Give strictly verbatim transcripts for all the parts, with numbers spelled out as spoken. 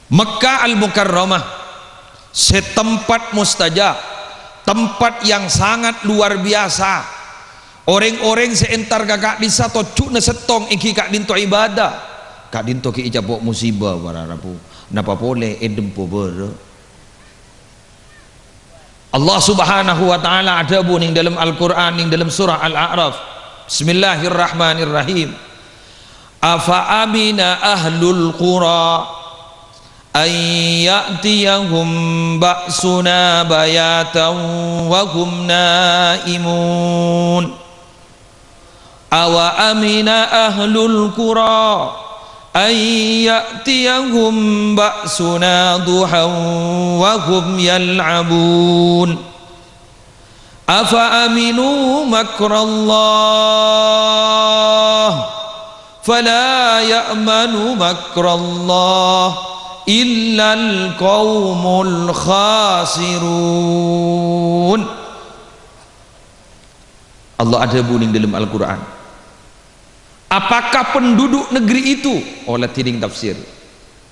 Mekkah Al-Mukarramah, sè tempat mustajab, tempat yang sangat luar biasa. Orèng-orèng sè entar ka ka'dhissa' tojjhuna sèttong èngghi ka'dinto ibadah. Ka'dinto ghi' ècapo' musibah, para rabu. Napa polè èdhempo bârâ'? Allah Subhanahu wa Ta'ala adhâbu neng dâlem Al-Qur'an, neng dâlem surah Al-A'raf. Bismillahirrahmanirrahim. Afa amina ahlul qura an ya'tiyahum ba'suna bayatan wa hum naimun. Awa amina ahlul qura an ya'tiyahum ba'suna duhan wa hum yal'abun. Afa aminu makrallah fala ya'manu makrallah illal qaumul khasirun. Allah adhâbu neng dâlem Al-Qur'an, "Apakah penduduk negeri itu?" Ola dhining tafsir.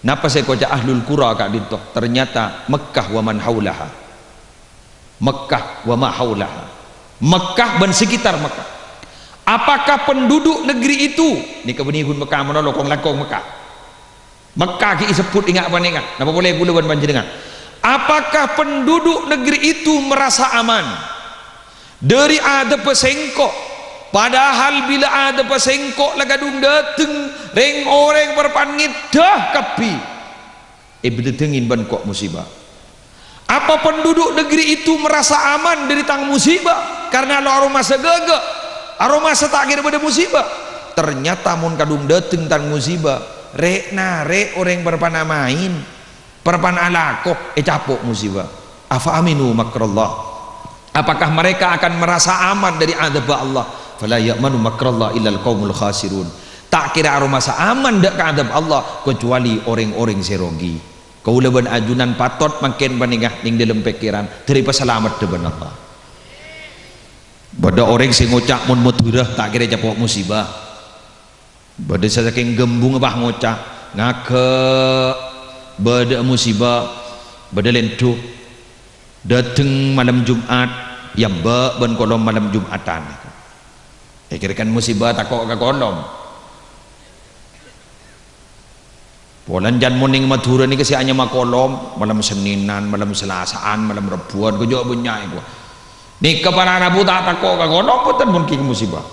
Napa sè èkoca' ahlul qura ka'dinto? Ternyata Mekkah wa man haulaha. Mekkah wa ma haulaha. Mekkah bân sekitar Mekkah. "Apakah penduduk negeri itu?" Nèka bânnè ghun Mekkah, manono kong-langkong Mekkah. Mekkah ghi' èsebbhut ènga' panèka. Napa polè kaulâ bân panjhennengngan? Apakah penduduk negeri itu merasa aman dâri adhâbbhâ sèngko'? Padahal bilâ adhâbbhâ sèngko' la kadhung dâteng, rèng-orèng parappa'na ngèddhâ kabbhi. Èbâdâdângè bân ko' musibah. Apa penduduk negeri itu merasa aman dâri tang musibah karena lo aromasa ghâghâ, aromasa ta' kèra bâdâ musibah? Ternyata mon kadhung dâteng tang musibah, rè'-narè' orèng parappa'na maèn, parappa'na alako, ècapo' musibah. Afa aminu makrallah. Apakah mereka akan merasa aman dari adhâbbhâ Allah? Fala ya'manu makrallah illal qaumul khasirun. Ta' kèra aromasa aman dâ' ka adhâb Allah, kecuali orèng-orèng sè rogi. Kaulâ bân ajunan patot mangkèn panèka neng dâlem pèkkèran, dâri pasalameddhâ bân Allah. Bâdâ orèng sè ngoca' mon Madhurâ ta' kèra ècapo' musibah. Bâdâ sè sakèng ghâmbhungnga pas ngoca', ngaghâ', bâdâ'â musibah, bâdâ lèndhu. Dâteng malem Jum'at, yâ mbâ' bân kolom malem Jum'atan. Èkèra kan musibah tako' ka kolom. Polana can mon neng Madhurâ nèka sè anyama kolom, malem Sennènan, malem Selasaan, malem Rebbhuwân, ghâjâ' bânnya' èkowa. Nèka para rabu ta' tako' ka kolom bhunten mon ghi' musibah.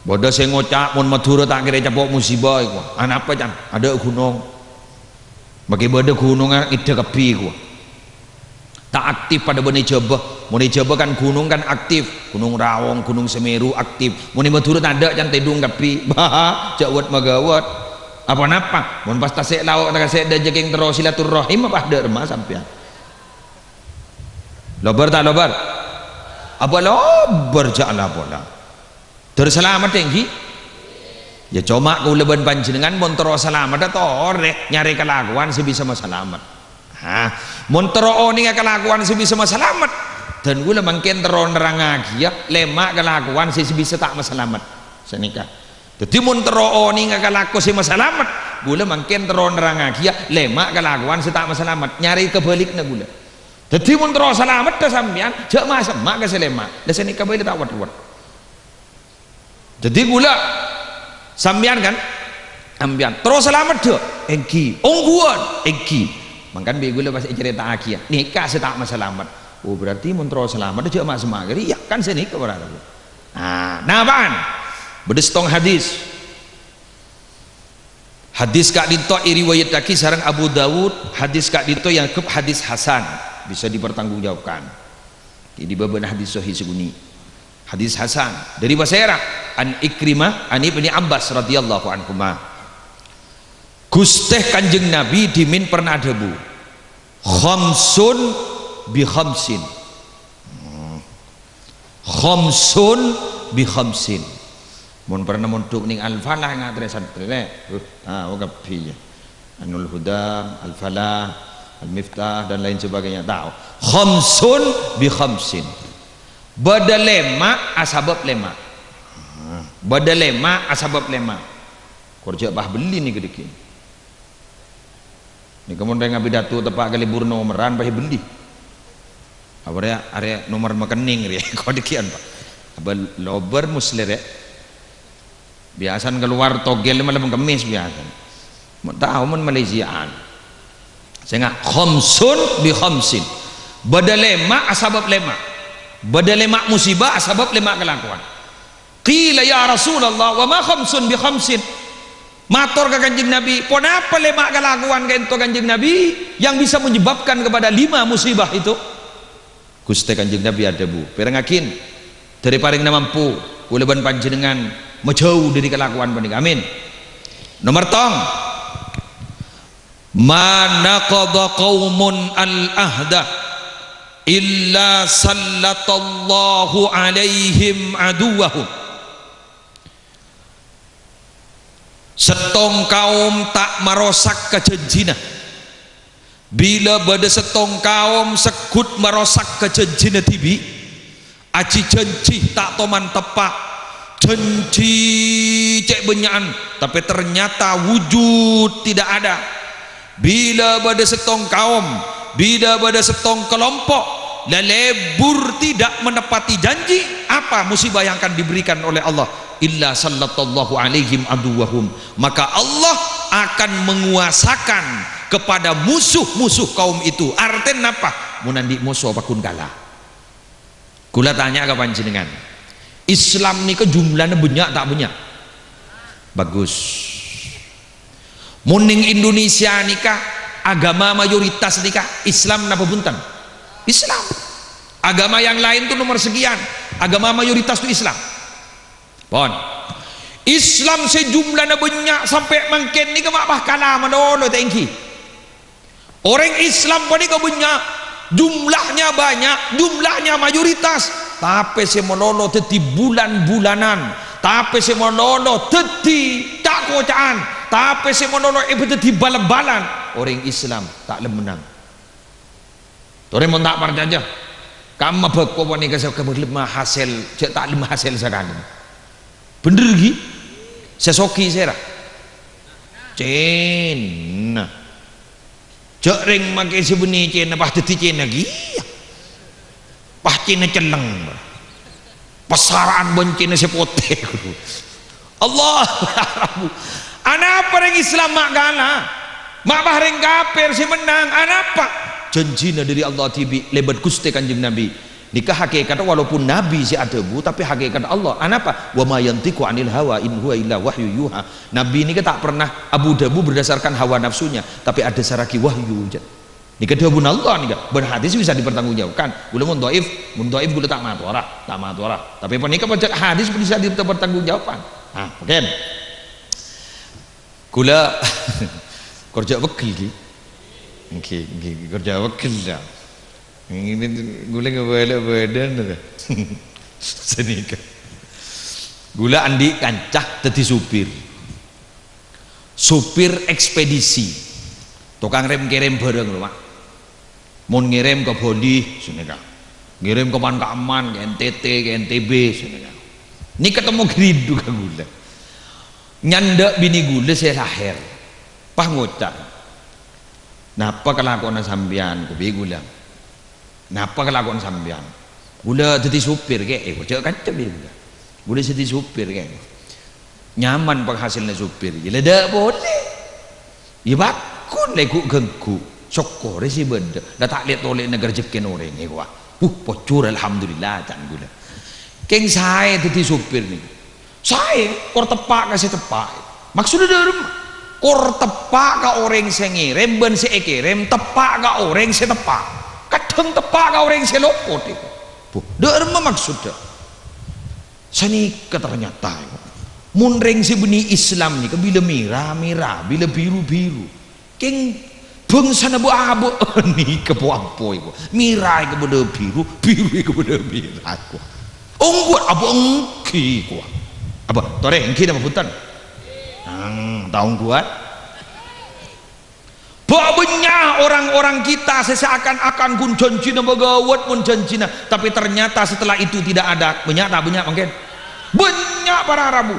Bâdâ sè ngoca' mon Madhurâ ta' kèra ècapo' musibah èkowa. Anapa can? Adâ' ghunong. Makè bâdâ ghunongnga ngèddhâ kabbhi èkowa. Ta' aktif padâ bân è Jhâbâ. Mon è Jhâbâ kan ghunong kan aktif. Ghunong Raong, Ghunong Semeru aktif. Mon è Madhurâ tadâ' can tèdung kabbhi. Bâh, jhâ' wet-maghâwet. Apa napa? Mon pas tasè' lao', tasè' dâjâ kèng terro silaturrahim apa dâ' remma sampèyan? Lobâr ta' lobâr? Apa lobâr jhâ' la pola. Dâr salamet èngghi? Yâ, coma kaulâ bân panjhennengngan mon terro salamet torè nyarè kalakowan sè bisa masalamet. Hah, mon terro onènga kalakowan sè bisa masalamet, dân kaulâ mangkèn terro nerrangaghiyâ lèma' kalakowan sè bisa ta' masalamet. Sanèka. Dhâddhi mon terro onènga kalako sè masalamet, kaulâ mangkèn terro nerrangaghiyâ lèma' kalakowan sè ta' masalamet. Nyarè kabhâlikna kaulâ. Dhâddhi mon terro salameddhâ sampèyan, jhâ' ma'-semma' ka sè lèma'. La sanèka bhâi la ta' wet-wet. Dhâddhi kaulâ, sampèyan kan? Sampèyan. Terro salameddhâ? Èngghi. Ongghuwân? Èngghi. Mangkana bi' kaulâ pas ècarèta'aghiyâ, nèka sè ta' masalamet. Oh, berarti mon terro salameddhâ jhâ' ma'-semma' ghâriyâ, kan sanèka para rabu. Ah, napa'an? Bâdâ sèttong hadis. Hadis ka'dinto èriwayattaghi sareng Abu Dawud, hadis ka'dinto èangghep hadis hasan, bisa dipertanggungjawabkan. Ini bâbâna hadis sahih sakonè'. Hadis hasan. Dâri pasèra? An Ikrimah, an Ibni Abbas radhiyallahu anhuma. Ghustè Kanjeng Nabi dhimèn pernah adhâbu, "Khamsun bi khamsin." Hmm. "Khamsun bi khamsin." Mon pernah mondhuk neng Al-Falah ngatrè santrè, lè. Huh, tao kabbhi, yâ. Ainul Huda, Al-Falah, Al-Miftah, dan lain sebagainya. Tao. "Khamsun bi khamsin." Bâdâ lèma' asabâb lèma'. Bâdâ lèma' asabâb lèma'. Kor jhâ' pas bellina kadhâggi'. Nèka mon rèng apidato teppa' kalèbur nomeran, pas èbelli. Apa rèya, arèya nomer makenning rèya, kodhigiyan, Pak. Apa lobâr musli rè'. Biasana kalowar togel malem Kemmès biasana. Mon tao mon Malaysiaan. Sènga' khamsun bi khamsin. Bâdâ lèma' asabâb lèma'. Bâdâ lèma' musibah asabâb lèma' kalakowan. Qila, "Ya Rasulullah, wa ma khamsun bi khamsin?" Mator ka Kanjeng Nabi, "Ponapa lèma' kalakowan ka'ento Kanjeng Nabi yang bisa menyebabkan kepada lima musibah itu?" Ghustè Kanjeng Nabi adhâbu, "Pèrengngaghin, dhâri parèngna mampu, kaulâ bân panjhennengngan majâu dhâri kalakowan panèka. Amin." Nomer tong, "Ma naqadha qaumun al-ahda illa sallatallahu alaihim aduwwahum." Sèttong kaom ta' marosak ka jhânjhina. Bilâ bâdâ sèttong kaom segghut marosak ka jhânjhina dhibi', ajhi-jhânjhi ta' toman teppa', jhânjhi cè' bânnya'an, tapè ternyata wujud tidak ada. Bilâ bâdâ sèttong kaom, bilâ bâdâ sèttong kalompo', la lebur tidak menepati janji, apa musibah yang akan diberikan oleh Allah? "Illa sallatallahu alaihim aduwwahum." Maka Allah akan menguasakan kepada musuh-musuh kaum itu. Artèna napa? Mon andi' moso pagghun kala. Kaulâ tanya ka panjhennengngan, Islam nèka jumlana bânnya' ta' bânnya'? Bagus. Mon nèng Indonesia nèka, agama mayoritas nèka Islam napa bhunten? Islam. Agama yang lain tuh nomor sekian. Agama mayoritas tuh Islam. Pon. Islam sè jumlana bânnya' sampè' mangkèn nèka ma' pas kala malolo ta' ènggi. Orèng Islam panèka bânnya', jumlahnya banyak, jumlahnya mayoritas, tapè sè malolo dhâddhi bulan-bulanan, tapè sè malolo dhâddhi ca'-koca'an, tapè sè malolo èpadhâddhi bal-balan. Orèng Islam ta' lem-mennang. Torè mon ta' parcajâ, kamma bhâko panèka sè ghellem hasèl, jhâ' ta' lem hasèl sakalè. Bhendher, ghi? Sè soghi sèra? Cèna. Jhâ' rèng makè sè bânnè cèna, pas dhâddhi cèna kèya. Pas cèna celleng. Pasara'an bân cèna sè potè. Allah. Anapa rèng Islam ma' kala? Ma' pas rèng kafir sè mennang. Anapa? Jhânjhina dhâri Allah dhibi' lèbât Ghustè Kanjeng Nabi. Nèka hakèkatta walaupun Nabi sè adhâbu, tapè hakèkatta Allah. Anapa? "Wa ma yantiqu 'anil hawa in huwa illa wahyu yuha." Nabi nèka ta' pernah abu-dhâbu berdasarkan hawa nafsunya, tapè adhâsarraghi wahyu, jhâ'. Nèka dhâbuna Allah nèka, bân hadis bisa dipertanggungjawabkan. Kaulâ mon dhaif, mon dhaif kaulâ ta' matora, ta' matora. Tapè panèka pajhât hadis bisa dipertanggungjawabkan. Nah, mungkin. Kaulâ kerja pegel, ghi. Ngghi, ngghi, kerja pegel, ya. Ngene, kaulâ ngabâlâ bâdân, to. Sanèka. Kaulâ andi' kanca dhâddhi supir. Supir ekspedisi. Tokang rèm-kèrèm bhârâng, lho, Pak. Mon ngèrèm ka Bali, sanèka. Ngèrèm ka man-, ka man, ka N T T, ka N T B, sanèka. Nèka temmo gridhu ka kaulâ. Nyandhâ' binè kaulâ sè lahèr. Pas ngoca', "Napa kalakowanna sampèyan?" Kopi kaulâ. "Napa kalakowan sampèyan?" "Kaulâ dhâddhi supir, Kè." "Eh, jhâ' kancèp, yâ, kaulâ. Kaulâ dhâddhi supir, Kè." "Nyaman panghasilna supir, yâ, la dâ' polè. Yâ, bâkon, la ghu'-ghângghu'. Sokkorè sè bâdâ. La ta' lè'-tolè'na ka rejhekkèna orèng, yâ, kowa." "Uh, pojhur, alhamdulillah," can kaulâ. Kèng saè dhâddhi supir nèko. Saè, kor teppa' ka sè teppa'. Maksoddhâ dhâremma? Kor teppa' ka orèng sè ngèrèm bân sè èkèrèm, teppa' ka orèng sè teppa'. Kadhâng teppa' ka orèng sè lopot, èko. Bo, dhâremma maksoddhâ? Sanèka ternyata, èko. Mon rèng sè bânnè Islam nèka bilâ mèra, mèra, bilâ biru, biru. Kèng bângsana bâ'-abâ' nèka po-ampo, èko. Mèra èko bâdâ biru, biru èko bâdâ mèra, èko. Ongghuwân abâ' ènggi, èko. Apa? Torè, ènggi napa bhunten? Nang, ta' ongghuwân? Bâ-, bânnya' orang-orang kita sè seakan-akan ghun jhânjhina bâghâwât mon jhânjhina, tapi ternyata setelah itu tidak ada. Bânnya' ta' bânnya' mangkèn? Bânnya' para rabu.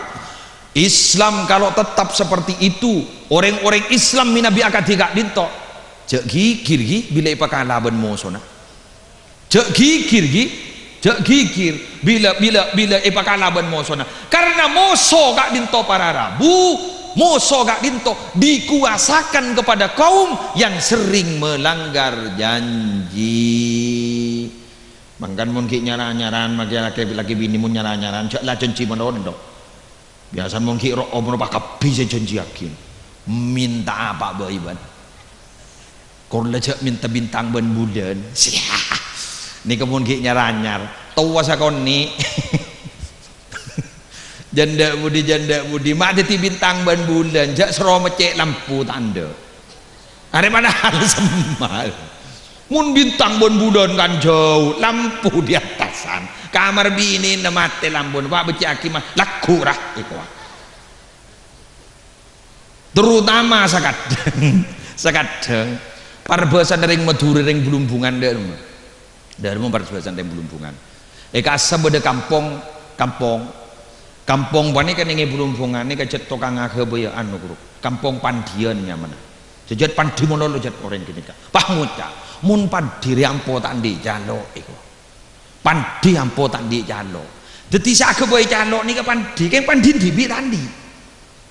Islam kalau tetap seperti itu, orèng-orèng Islam mènabi akadhi ka'dinto, Jhâ' ghighir, ghi, bilâ èpakala bân mosona. Jhâ' ghighir, ghi. Jhâ' ghighir bilâ, bilâ, bilâ èpakala bân mosona. Karna moso ka'dinto para rabu, moso ka'dinto dikuasakan kepada kaum yang sering melanggar janji. Mangkana mon ghi' nyar-anyaran, make laki, laki binè mon nyar-anyaran, jhâ' la janji malolo. Biyasana mon ghi' ro-, omor pakabbhi sè èjanjiyaghi. Mènta apa bhâi, bân? Kor la jhâ' mènta bintang bân bulân. Sia. Nèka mon ghi' nyar-anyar. Towa sakonè'. Jhâ' dâ' budi, jhâ' dâ' budi. Ma' dhâddhi bintang bân bulân. Jhâ' soro meccè' lampu ta' endâ'. Arè padahal semmal. Mon bintang bân bulân kan jhâu, lampu di atasan. Kamar binèna matè lampuna, Pak, beccè'aghi, Ma'. Lagghu', ra, èkowa. Terutama sakadhâng, sakadhâng, parbhâsana rèng Madhurâ, rèng Blumbungan, dâ' remma. Dâ' remma parbhâsana rèng Blumbungan. È ka'assa bâdâ kampong, kampong. Kampong panèka nèng è Blumbungan nèka jhât tokang aghâbâyâ anu, ghuru. Kampong Pandhiân nyamana. Jhâ' jhât pandhi malolo jhât orèng ghânèka. Pas ngoca', "Mon pandhi rè ampo ta' andi' calo'," èkowa. Pandhi ampo ta' andi' calo'. Dhâddhi sè aghâbây calo' nèka pandhi, kèng pandhi dhibi' ta' andi'.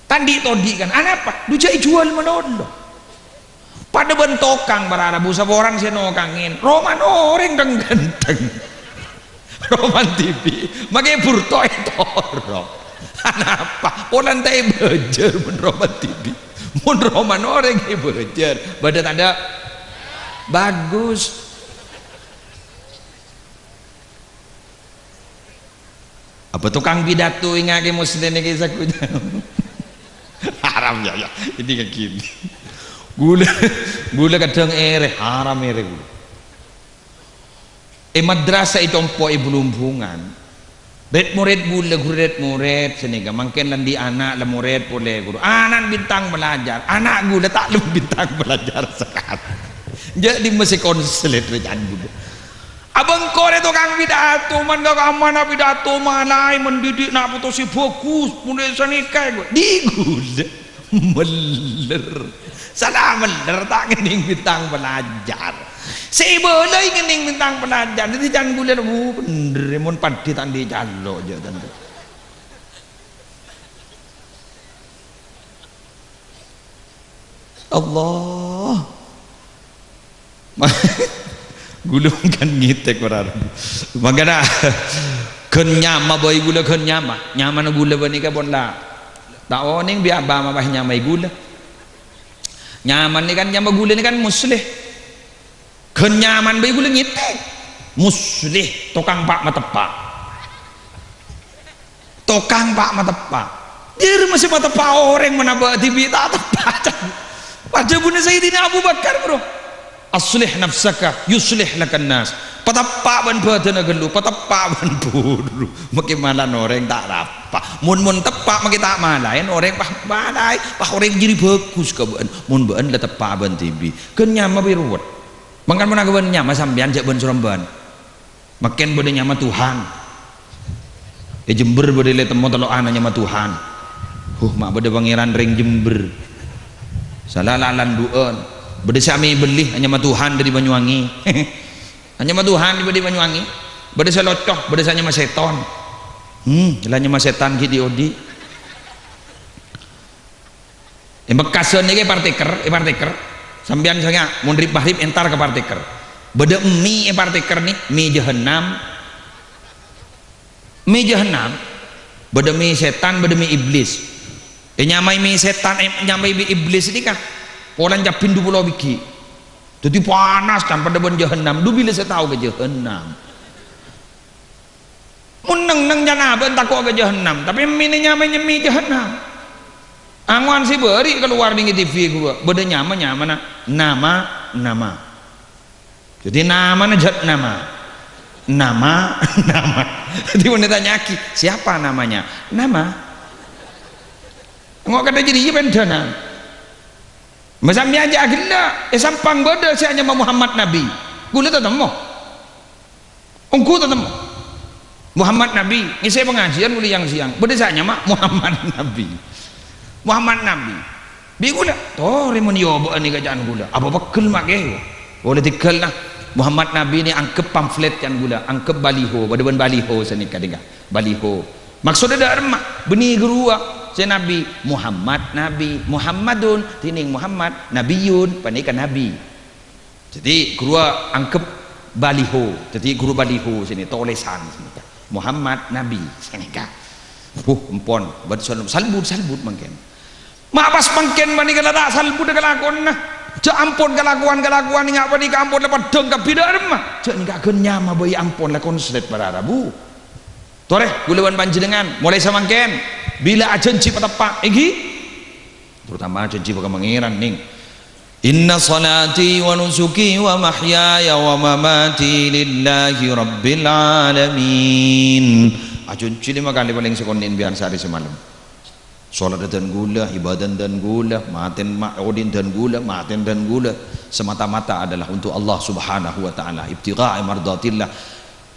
Ta' andi' todi' kan. Anapa? Dhu jhâ' èjhuwâl malolo. Padâ bân tokang para rabu, saporana sè nokangè. Romana orèng dhâng-ghântheng. Romana dhibi', make burto ètoro'. Anapa? Polana ta' èbâjâr mon romana dhibi'. Mon romana orèng èbâjâr. Bâdâ tandhâ? Bagus. Apa tokang pidato ènga'aghi Muslim nèka sakoca'? Haram, ya, ya. Ini kayak gini. Ghulâ, ghulâ kadhâng èrè, haram èrè ghulâ. È madrasah è compo' è Blumbungan, red-mored ghulâ, ghuru red-mored sanèka, mangkèn la andi' ana' la mored polè ghuru. Ana' bintang pelajar, ana' ghulâ ta' lem bintang pelajar sakalè. Jhâ' dimma sè konslet rè can ghulâ. Abâ' engko' rè tokang pidato, man ka kamana pidato malaè, mendidik na' poto sè bhâghus, mon sanèka, ghu-, dhi ghulâ. Mèller. Sala mèller, ta' ngènèng bintang pelajar. Sè èbâlâi ngènèng bintang pelajar, dhâddhi can ghulâ, "Oh, bhendher, mon pandhi ta' andi' calo', jhâ' tanto." Allah. Ghulâ kan ngètèk ora. Mangkana ghân nyama bhâi ghulâ, ghân nyama. Nyamana ghulâ panèka pon la ta' onèng bi' abâ' ma' pas nyamaè ghulâ. Nyamana kan nyama ghulâ nèka kan Musleh. Ghân nyamana bhâi ghulâ ngètèk. Musleh, tokang pa' mateppa'. Tokang pa' mateppa'. Dhâri mastè mateppa' orèng, mon abâ' dhibi' ta' teppa'. Padâ dhâbuna Sayyidina Abu Bakar, bro. "Aslih nafsaka yuslih lakan nas." Pateppa' bân bhâdhânna ghâllu, pateppa' bân buru. Make malan orèng ta' rapa. Mon, mon teppa' make ta' malaèn, orèng pas malaè, pas orèng jârèya bhâghus ka bâ'na. Mon bâ'na la teppa' bân dhibi'. Ghân nyama bi' ruwet. Mangkana mon aghâbây nyama sampèyan jhâ' bân-sorombân. Mangkèn bâdâ nyama Tuhan. È Jember bâdâ lè temmo tello'an nyama Tuhan. Huh, ma' bâdâ pangèran rèng Jember. Sala la landu'ân. Bâdâ sè amè bellè anyama Tuhan dâri Banyuwangi. Anyama Tuhan dâri Banyuwangi. Bâdâ sè loco, bâdâ sè anyama Seton. Hmm, la nyama setan ghi' dhi'-odhi'. È Mekkasân nèka è parteker, è parteker. Sampèyan sanga' mon rip-magrib entar ka parteker. Bâdâ mi è parteker nè, mi jahannam. Mi jahannam. Bâdâ mi setan, bâdâ mi iblis. Ènyamaè mi setan, ènyamaè mi iblis nèka polana cabbhina du polo bighi'. Dhâddhi panas kan padâ bân jahannam. Du bilâ sè tao ka jahannam. Mon neng-neng can abâ' tako' ka jahannam, tapè mènè nyamaè nyemmi jahannam. Angowan sè bâri' kalowar nèng T V ghuru, bâdâ nyama, nyamana Nama, Nama. Dhâddhi namana jhât nama. Nama, Nama. Dhâddhi mon ètanya'aghi, "Siapa namanya?" "Nama." Ngo' kadhâ' jârèya pendhâna. Ma' sampèyan jhâ' ghellâ', è Sampang bâdâ sè anyama Muhammad Nabi. Ghulâ ta' temmo. Ongghu ta' temmo. Muhammad Nabi, ngèssè pangajiân ghulâ yang-sèyang. Bâdâ sè anyama Muhammad Nabi. Muhammad Nabi. Bi' ghulâ, torè mon èobâ'â nèka ca'na ghulâ. Apa pegghel ma' kèya? Ollè tèghâl, nah. Muhammad Nabi nè angghep pamflet ca'na ghulâ, angghep baliho, padâ bân baliho sanèka, nèka. Baliho. Maksoddhâ dâ' remma, bânnè ghâruwa sè Nabi, Muhammad Nabi, Muhammadun, dhinèng Muhammad, Nabiyun, panèka Nabi. Dhâddhi, ghâruwa angghep baliho. Dhâddhi, ghuru baliho sènè, tolèsan sènè. Muhammad Nabi sènè, ka. Huh, empon, bâd sal-, salbut, salbut mangkèn. Ma' pas mangkèn panèka la ta' salbut kalakowanna. Jhâ' ampon kalakowan-kalakowan nga' panèka ampon la paddhâng kabbhi dâ' remma. Jhâ' nèka ghân nyama bhâi ampon la konslet para rabu. Torè, ghulâ bân panjhennengngan, molaè samangkèn, bilâ ajhânjhi pateppa', èngghi? Terutama janji ka Pangèran, nèng. "Inna salati wa nusuki wa mahyaya wa mamati lillahi rabbil alamin." Ajhânjhi lèma kalè palèng sakonè' bi'ân saarè samalem. Salat dân ghulâ, ibâdâh dân ghulâ, matèn ma-, odhi'na dân ghulâ, matèn dân ghulâ, semata-mata adalah untuk Allah Subhanahu wa Ta'ala, ibtigha'a mardatillah.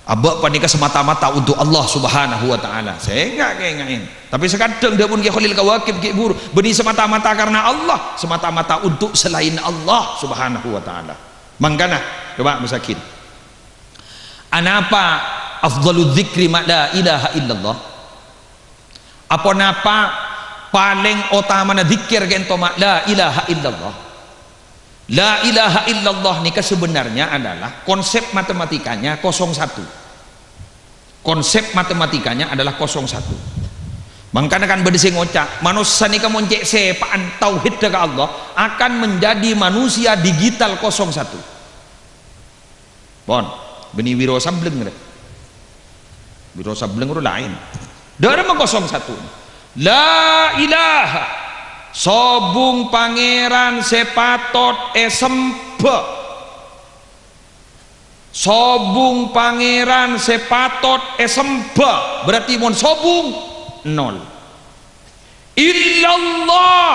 Abâ' panèka semata-mata untuk Allah Subhanahu wa Ta'ala. Sènga' kènga'è. Tapè sakadhâng dhâbuna Kè Kholil Kawakib ghi' bhuru, bânnè semata-mata karena Allah, semata-mata untuk selain Allah Subhanahu wa Ta'ala. Mangkana, coba' masaghin. Anapa afdhalu dzikri ma' la ilaha illallah? Aponapa palèng otamana dzikir ka'dinto ma' la ilaha illallah? La ilaha illallah nèka sebenarnya adalah konsep matematikanya kosong satu. Konsep matematikanya adalah kosong satu. Mangkana kan bâdâ sè ngoca', manossa nèka mon cè' sèpa'an tauhiddhâ ka Allah akan menjadi manusia digital kosong satu. Pon, bânnè wiro sableng rè. Wiro sableng ro laèn. Dâ' remma kosong satu. La ilaha, sobung Pangèran sè patot èsembhâ. Sobung Pangèran sè patot èsembhâ. Berarti mon sobung, nol. Illallah,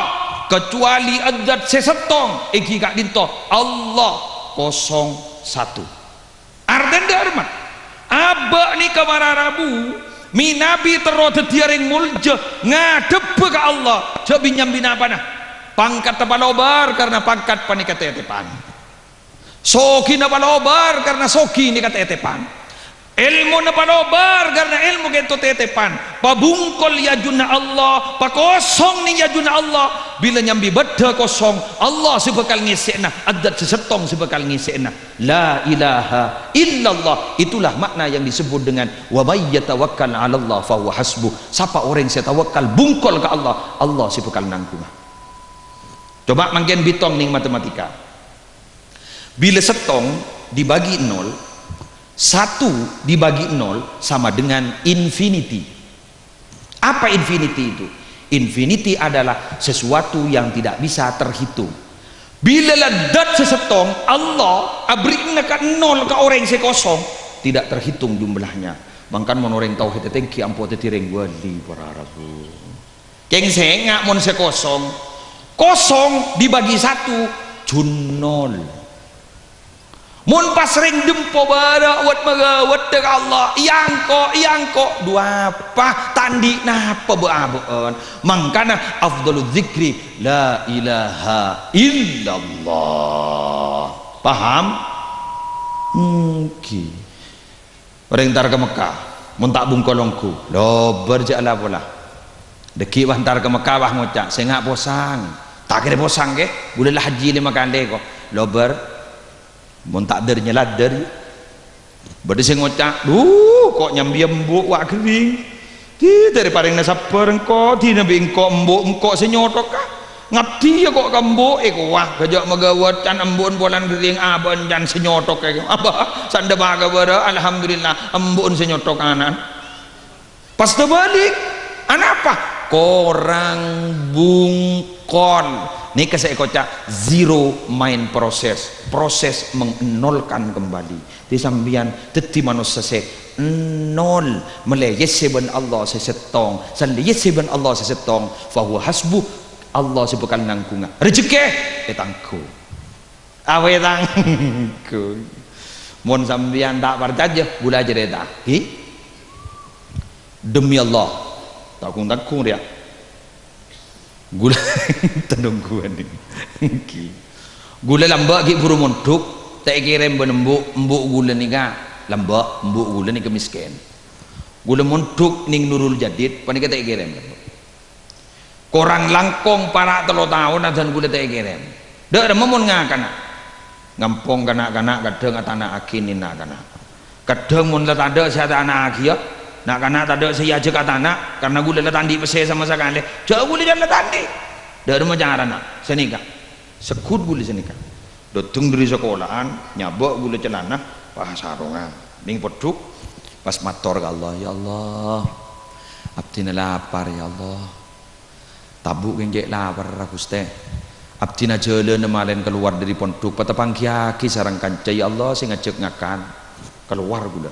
kecuali adzat sè sèttong, èngghi ka'dinto Allah, kosong satu. Artèna dâ' remma, abâ' nèka para rabu, mènabi terro dhâddhiyâ rèng molja, ngadhebbhâ ka Allah, jhâ' bi-nyambi napana. Pangkatta palobar karena pangkat panèka tètèpan. Soghina palobar karena soghi nèka tètèpan. Èlmona palobar karena èlmo ka'dinto tètèpan. Pabungkol è ajunna Allah, pakosong nèng è ajunna Allah. Bilâ nyambi bâddhâ kosong, Allah sè bhâkal ngèssèna, adzat sè sèttong sè bhâkal ngèssèna. La ilaha illallah, itulah makna yang disebut dengan, "Wa may yatawakkal 'alallah fahuwa hasbuh." Sapa orèng sè tawakkal bungkol ka Allah, Allah sè bhâkal nangghungnga. Coba' mangkèn bitong nèng matematika. Bilâ sèttong dibagi nol, satu dibagi nol sama dengan infinity. Apa infinity itu? Infinity adalah sesuatu yang tidak bisa terhitung. Bilâ la dzat sè sèttong, Allah aberri'na ka nol ka orèng sè kosong, tidak terhitung jumlahnya. Mangkana mon orèng tauhid ètèngghi ampo dhâddhi rèng wali, para rabu. Kèng sènga' mon sè kosong. Kosong dibagi satu, jhun nol. Mon pas rèng dhâmpo bârâ' wât-maghâwât dâ' ka Allah, iyâ engko', iyâ engko', dhu apa, ta' andi' napa bâ'-abâ'ân. Mangkana afdhalu dzikri la ilaha illallah. Paham? Èngghi. Orèng entar ka Mekkah, mon ta' bungkol ongghu, lobâr jhâ' la-pola. Dhâggi' pas entar ka Mekkah, pas ngoca', "Sènga' posang." Ta' kèra posang, kè? Bulâ la hajji lèma kalè, ko'. Lobâr. Mon ta' dâr nyaladdâr, yâ. Bâdâ sè ngoca', "Dhu, ko' nyambi embu' wa' ghering." Dhi, dâri parèngna sabbhâr engko', dina bi' engko' embu' engko' sè nyotoka. Ngabdhiyâ ko' ka embu' èkowa, ghâjâ' maghâwât can embu'en polana ghering abâ'en can sè nyotoka. Abâ, sandhâpa ka bârâ', alhamdulillah, embu'en sè nyotok ana'na. Pas tabâlik, anapa? Korang bungkol. Nèka sè èkoca' zero mind process, proses mengnolkan kembali. Dhâddhi sampèyan dhâddhi manossa sè nol, mèlè yèssè bân Allah sè sèttong, sallè yèssè bân Allah sè sèttong, fahuwa hasbuh, Allah sè bhâkal nangghungnga. Rejhekkè ètangghung. Apa ètangghung? Mon sampèyan ta' parcajâ, bulâ carèta. Ghi? Demi Allah, tangghung-tangghung rèya. Ghulâ tadungguwân nèka. Èngghi. Ghulâ lambâ' ghi' bhuru mondhuk, ta' èkèrèm bân embu', embu' ghulâ nèka lambâ', embu' ghulâ nèka mèskèn. Ghulâ mondhuk nèng Nurul Jadid, panèka ta' èkèrèm. Korang langkong para' tello taon ajân ghulâ ta' èkèrèm. Dâ' remma mon ngakana. Ngampong na'-kana' kadhâng atana'aghi nèng na'-kana'. Kadhâng mon la tadâ' sè atana'aghiyâ, na'-kana' tadâ' sè èajhâk atana', karna ghulâ la ta' andi' pèssè sama sakalè. Jhâ' ghulâ jhâ' la ta' andi'. Dâ' remma carana sanèka. Segghut ghulâ sanèka. Dâteng dâri sakola'an, nyabâ' ghulâ calana, pas sarongan. Nèng peddhuk, pas mator ka Allah, "Ya Allah, abdhina lapar, ya Allah." Tabu' kèng cè' laparra, Ghustè. Abdhina jhâlâna malèn kalowar dâri pondhuk, patapangghiyâghi sareng kanca, ya Allah, sè ngajhâk ngakan. Kalowar ghulâ.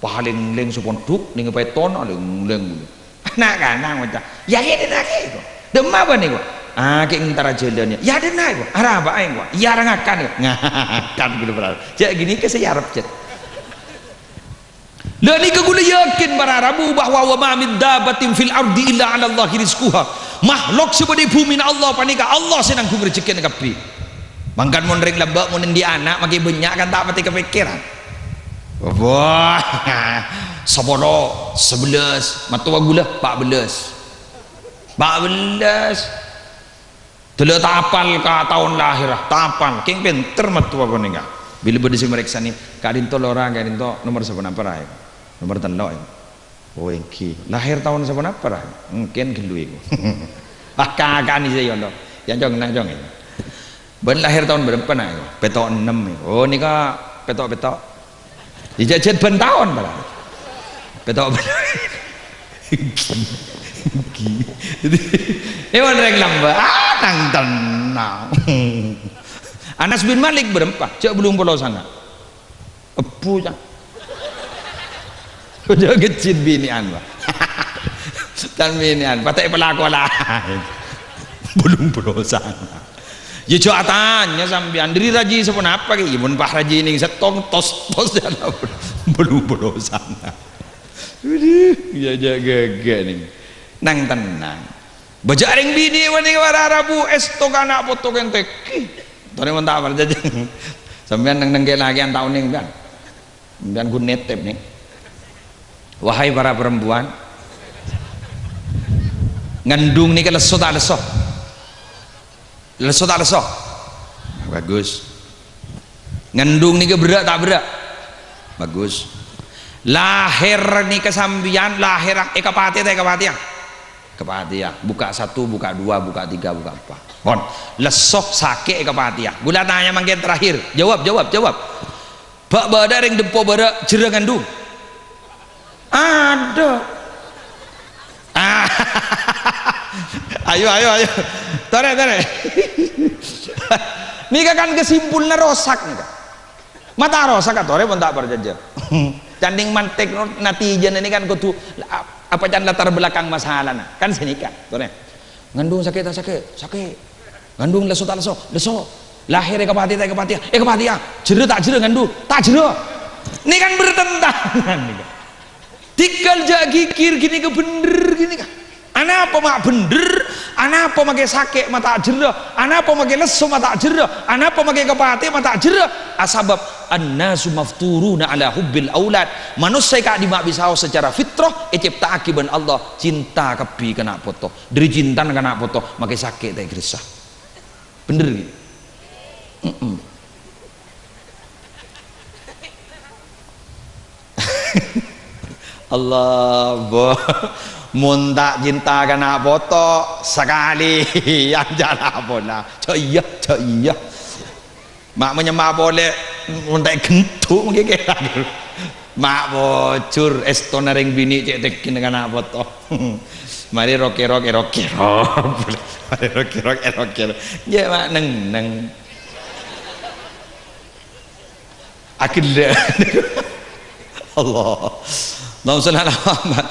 Palèng-lèng sapondhuk, nèng pètton, alèng-lèng ghulâ. Na'-kana' ngoca', "Yâ, kènè' na' kèko. Dâmma bâ'na kèko?" "Ah, kèng entara jhâlân, yâ." "Yâ, dâ' na' kèko. Arapa aèng kèko?" "Yâ, ra ngakan kèko." Ngakan ghulâ, pra. Jhâ' ghânèka sè èarep, jhâ'. Lha nèka ghulâ yakin para rabu bahwa wa ma min dabbatin fil ardi illa 'alallahi rizquha. Makhluk sè bâdâ è bhumina Allah panèka Allah sè nangghung rejekkèna kabbhi. Mangkana mon rèng lambâ' mon andi' ana' makè bânnya' kan ta' patè kapèkkèran. Wah, sapolo, sabellâs, mattowa ghulâ, pa' bellâs. Pa' bellâs. Dâlâ ta' apal ka taon lahèrra, ta' apal. Kèng pènter mattowa panèka. Bilâ bâdâ sè marèksanè, "Ka'dinto lora, ka'dinto nomer saponapa, ra?" Nomer tello', ya. "Oh, èngghi. Lahèr taon saponapa, ra?" "Èngkèn ghâllu, èngghi." Ah, kaka'an sè yono. "Ya, Cong, na', Cong." "Bâ'na lahèr taon bârâmpa, na'?" "Pètto' ennem." "Oh, nèka pètto'-pètto'." Dijhâjhât bân taon, para. Pètto' bân. Èngghi. Èngghi. Èwon rèng lambâ', ah, nang tennang. Anas bin Malik bârâmpa? Jhâ' bâllung polo sanga'. Ebbhu, ca'. Jhâ' ghâjjhi binè'an, Pak. Can binè'an, patè' èpalako laèn. Bâllung polo sanga'. Yâ, jhâ' atanya sampèyan, dâri rajhi saponapa, ghi? Yâ, mon pas rajhi nèng sèttong, tos, tos, bâllung polo sanga'. Waduh, yâ, jhâ' ghâghâ nèng. Nang tennang. Bâjâ' rèng binè' wani wara rabu èsto ka ana' poto kèntèk. Torè mon ta' parcajâ. Sampèyan neng-neng kè lakèyan ta' onèng, kan? Sampèyan ghun nètèp, nèng. Wahai para perempuan, ngandung nèka lesso ta' lesso? Lesso ta' lesso? Bagus. Ngandung nèka berrâ' ta' berrâ'? Bagus. Lahèr nèka sampèyan, lahèr èkapatèya ta' èkapatèya? Èkapatèya. Buka satu, buka dua, buka tiga, buka empat. Pon. Lesso sakè' èkapatèya. Ghulâ tanya mangkèn terakhir. Jawab, jawab, jawab. Bâ'-bâdâ rèng Dempo Bârâ' jârâ ngandung? Adâ'. Ah. Ayo, ayo, ayo. Torè, torè. Nèka kan kesimpulanna rosak nèka. Ma' ta' rosak, torè mon ta' parcajâ. Can nèng mantèk no, natijana nèka kan kodhu apa can latar belakang masalana. Kan sanèka, torè. Ngandung sakè' ta' sakè'? Sakè'. Ngandung lesso ta' lesso? Lesso. Lahèr èkapatèya ta' èkapatèya? Èkapatèya. Jârâ ta' jârâ ngandung? Ta' jârâ. Nèka kan bertentangan nèka. Tèngghâl jhâ' ghighir ghânèka bhender ghânèka. Anapa ma' bhender? Anapa makè sakè' ma' ta' jârâ? Anapa makè lesso ma' ta' jârâ? Anapa makè èkapatèya ma' ta' jârâ? Asabâb annasu mafturuna ala hubbil aulad. Manossa è ka'dimma bisaos sacara fitrah ècèpta'aghi bân Allah cinta kabbhi ka na' poto. Dâri cintana ka na' poto, makè sakè' ta' èghâressa. Bhender, ghi? Mm-mm. Allah, bo. Mon ta' cinta ka na' poto, sakalèyan jhâ' la pola. Jhâ' iyâ, jhâ' iyâ. Ma' manyemma polè, mon ta' èghento' mangkè kèra. Ma' bojur, èstona rèng binè' cè' tèngghi ka na' poto. Marè rokèrok, èrokèrok. Marè rokèrok, èrokèrok. Jhâ' ma' neng-neng. Aghellâ'. Allah. Allahumma shalli ala Muhammad.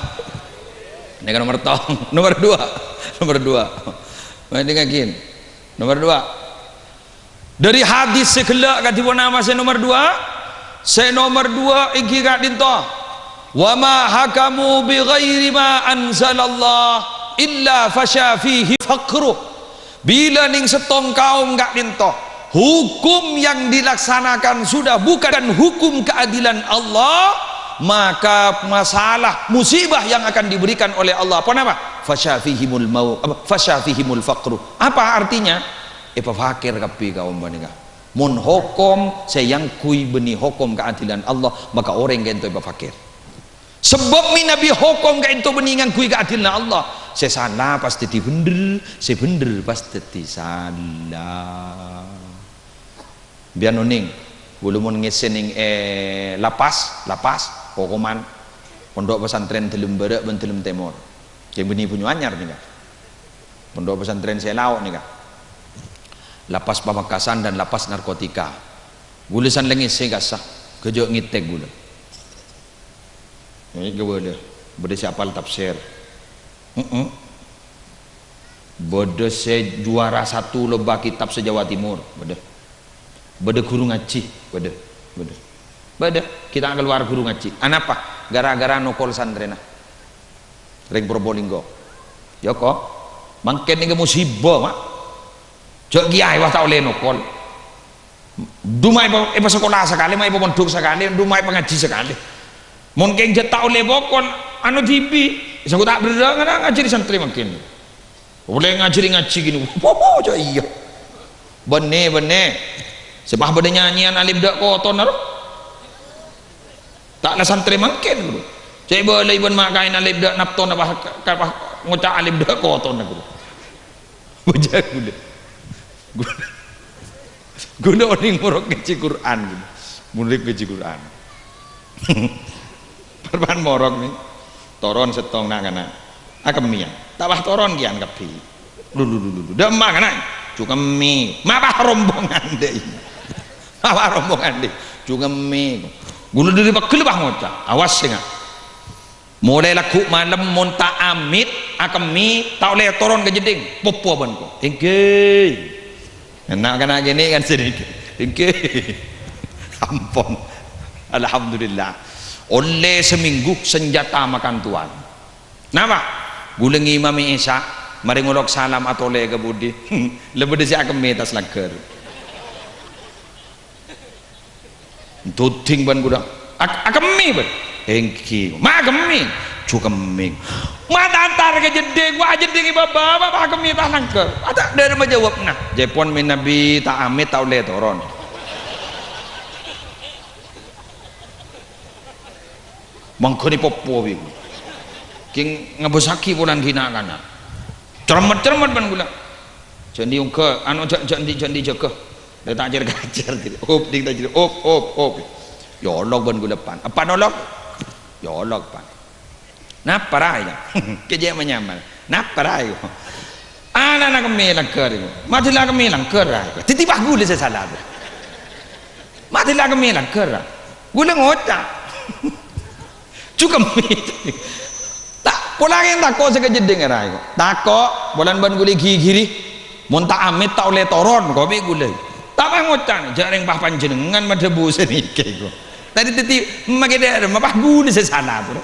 Nèka nomer tong-, nomer dua. Nomer dua. Mending ghi. Nomer dua. Dâri hadis sè ghellâ' kadhi ponapa sè nomer dua? Sè nomer dua èngghi ka'dinto. "Wa ma hakamu bi ghairi ma anzalallah illa fasha fihi faqru." Bilâ nèng sèttong kaum ka'dinto, hukum yang dilaksanakan sudah bukan hukum keadilan Allah, maka masalah musibah yang akan diberikan oleh Allah, ponapa? Fasyafihimul mau-, apa? Fasyafihimul faqru. Apa artinya? Èpafakèr kabbhi kaum panèka. Mon hokom sè èyangghuy bânnè hokom keadilan Allah, maka orèng ka'dinto èpafakèr. Sabâb mènabi hokom ka'dinto bânnè ngangghuy kaadilanna Allah, sè sala pas dhâddhi bhendher, sè bhendher pas dhâddhi sala. Sampèyan onèng, ghulâ mon ngèssè nèng è Lapas, Lapas, Kokoman, Pondok Pesantren Dâlem Bârâ' bân Dâlem Tèmor. Sè bânnè Banyuanyar nèka. Pondok Pesantren Selaok nèka. Lapas Pamekasan dan Lapas Narkotika. Ghulâ san la ngèssè kassa, ghâjâ' ngètèk ghulâ. Nèka bâdâ, bâdâ sè apal tafsir. Heeh. Bâdâ sè juara satu lomba kitab se-Jawa Timur, bâdâ. Bâdâ ghuru ngajhi, bâdâ, bâdâ. Bâdâ, ghi' ta' kalowar ghuru ngajhi. Anapa? Gara-gara nokol santrèna. Rèng Probolinggo. Yâ, ko. Mangkèn nèka musibah, Ma'. Jhâ' kèyaè, wah, ta' ollè nokol. Dhu ma' èpa-, èpasakola sakalè, ma' èpamondhuk sakalè, dhu ma' èpangajhi sakalè. Mon kèng jhâ' ta' ollè pokol, anu dhibi', sangko ta' berrâ' ngana ngajhâri santrè mangkèn. Ollè ngajhâri ngajhi kènè. Popo, jhâ' iyâ. Bânnè, bânnè. Sè pas bâdâ nyanyèyan alif dâ' kotonna, ro. Ta' la santrè mangkèn, bro. Cè' bâlâi bân ma' kaèn alif dâ' naptona, pas ka-, ka-, pas ngoca' alif dâ' kotonna, bro. Bâjâ ghulâ. Ghulâ, ghulâ onèng morok ngajhi Qur'an, ghulâ. Murid ngajhi Qur'an. Parman morok nè. Toron sèttong na'-kana'. Akemmèyan. Ta' pas toron kèyan kabbhi. Lu, lu, lu, lu, lu. Dâ' emma kana'. Jhâ' kemmè. Ma' pas rombongan dâ' iyâ. Ma' pas rombongan dâ' iyâ. Jhâ' kemmè. Ghulâ dhâri pegghel pas ngoca'. Awas, sènga'. Molaè lagghu' malem mon ta' amèt, akemmè, ta' ollè toron ka jeddhing, popo bân ko. Èngghi. Na'-kana' kènè kan sèdhâ. Èngghi. Ampon. Alhamdulillah. Ollè samènggu sanjhâta makan towan. Napa? Ghulâ ngimami Isya, marè ngolok salam atolè ka budi. La bâdâ sè akemmè tas langghâr. Doding bân ghulâ. Ak-, akemmè, bân. Èngghi. Ma' akemmè. Jhâ' kemmè. Ma' ta' antar ka jeddhing, wa' jeddhing bâbâ, bâbâ akemmè ta' langghâr. Ada dâri ma' jâwâb, nah. Jhâ' pon mènabi ta' amèt, ta' ollè toron. Mangghâni popo bi'. Kèng ngabâssaghi polana ghi' na'-kana'. Cermet-cermet bân ghulâ. Jhâ' andi' ongghâ, anu, jhâ', jhâ' andi', jhâ' andi' jâgâ. Lè ta' jâr-kajâr, op, ding ta' jâr, op, op, op. Yâ olok bân ghulâ pan. Apa nolok? Yâ olok pan. Napa ra, yâ? Kèjè' manyamana. Napa ra, yâ? Ana'na kemmè langghâr, yâ. Madhila kemmè langghâr, ra, yâ. Dhâddhi pas ghulâ sè sala, yâ. Madhila kemmè langghâr, ra. Ghulâ ngoca'. Jhâ' kemmè. Ta', polana tako' sè ka jeddhing, ra, yâ. Tako', polana bân ghulâ èghighiri. Mon ta' amèt, ta' ollè toron, kopi ghulâ. Ta' pas ngoca', jhâ' rèng pas panjhennengngan madhâbu sè nèka, ko. Tadi dhâddhi, makè dâ' remma pas ghulâ sè sala, bro.